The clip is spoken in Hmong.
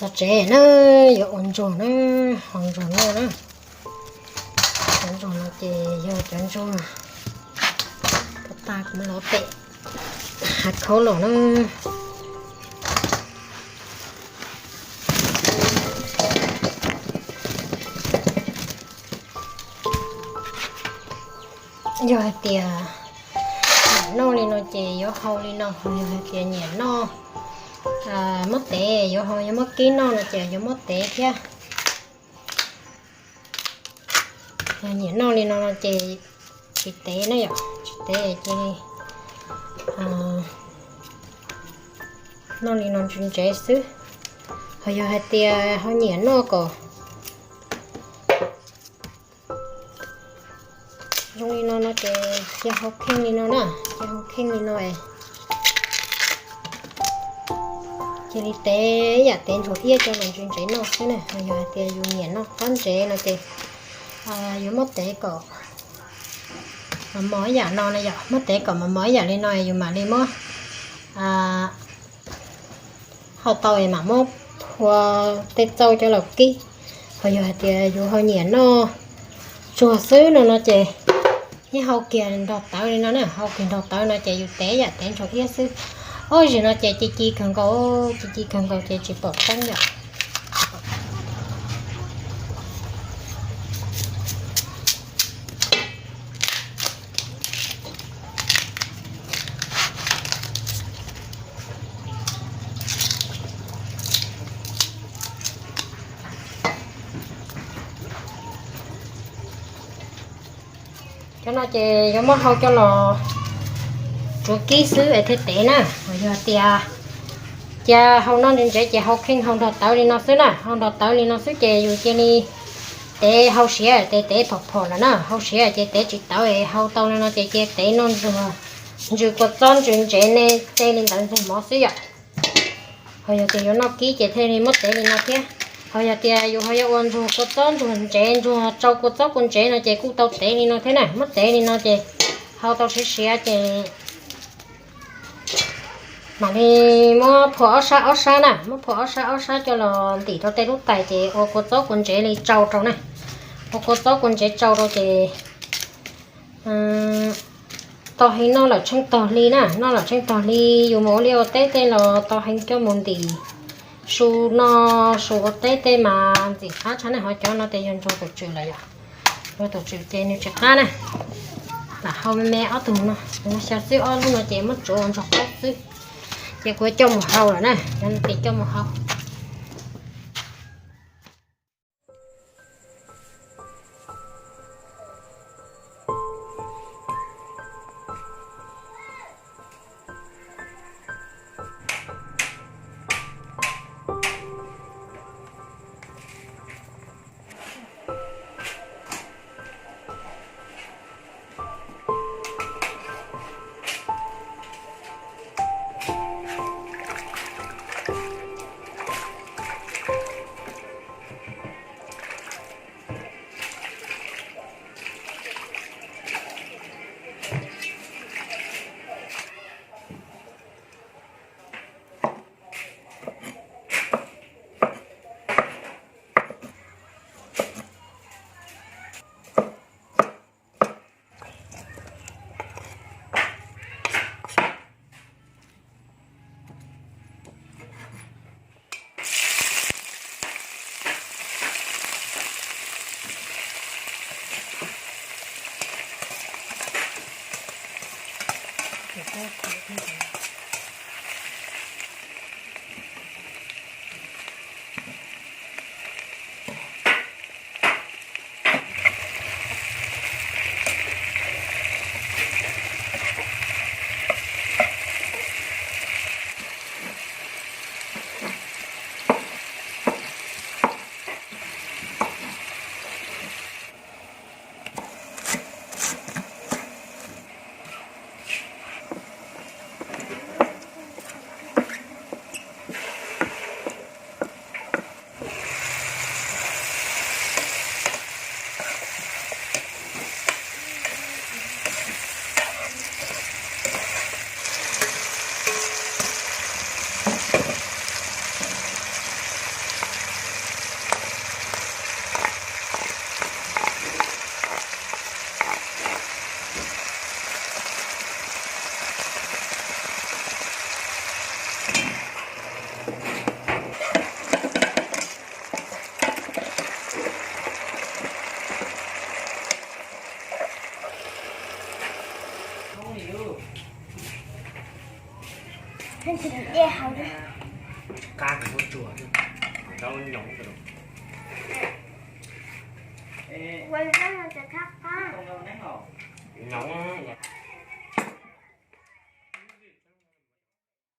Los tsev na, yuav ua ntsuag na, hau ntsuag noj na. Cov ntsuag no ces yog cov ntsuag tag kuv los pem hav khaub los na. Yog hais tias nyiam noj li no ces yuav hau li no, yog hais tias nyiam noj muab tev yuav hau, yuav muab kib noj no ces yuav muab tev thiab. Nyiam noj li no no ces tsis tev na yom, tsis tev ces noj li no ntsev ntsev xwb. Ho yog hais tias ho nyiam noj kom zoo li no no ces cia hau kheej li no na, cia hau kheej li no. Cia li tev yam tev ntsuag iab coj los ntsev ntsev noj xwb na. Yog hais tias yus nyiam noj qab ntsev no ces yus muab tev kom mos mos ib yam no na yom, muab tev kom mos mos ib yam li no yus mam li muab hau tau es mam muab phua tej txauj coj los kib. Ho yog hais tias yus ho nyiam noj tsuag xwb no no ces yeej hau kiag nrog tawv li no na, hau kiag nrog tawv no ces yus tev yam tev ntsuag iab xwb. Ob zim no ces ci ci kawg nkaus, ci ci kawg nkaus ces tsis pom teeb yom. Cov no ces yuav muab hau coj los tsuav kib xwb es thiaj tev na. Yog tias cia hau noj ntsev ntsev ces hau kheej hau nrog tawv li no xwb na, hau nrog tawv li no xwb ces yus cia li tev hau siav ces tev phom phom lawm na, hau siav ces tev tsis tawv es hau tau li no ces cia tev noj ntsuag, ntsws kua txob ntsws ntsev ne, tej li ntawd ntsuag mov xwb yom. Ho yog tias yuav noj kib ces thiaj li muab tev li no thiab. Ho yog tias yus ho yuav ua ntsuag kua txob ntsuag ntsev, ntsuag tsau kua txob kua ntsev no ces kuj tau tev li no thiab na, muab tev li no ces hau tau siav siav ces mam li muab phua ob sab ob sab na, muab phua ob sab ob sab coj los ntim rau tej lub tais ces ua kua txob kua ntsev li tsau rau na. Ua kua txob kua ntsev tsau rau ces tog heev noj lawm tsheej tog hli na, noj lawm tsheej tog hli yus mus ua liaj ua teb tej los tog heev coj mus ntim su noj su ua teb tej mas ntxim qab tshaj na. Ho cov no ces yog ntsuag tus tswm lawm yom, ntsuag tus tswm ces nws tsis qab na. Lam hau me me ob tug no, no xyaw xwb, ob lub no ces muab tsuav ua ntsuag qaub xwb. Ces kuv coj mus hau lawm na, cov no ces coj mus hau. Qab kuv muab tsuag, nyoos, ua no ces qab qab. Nyoos.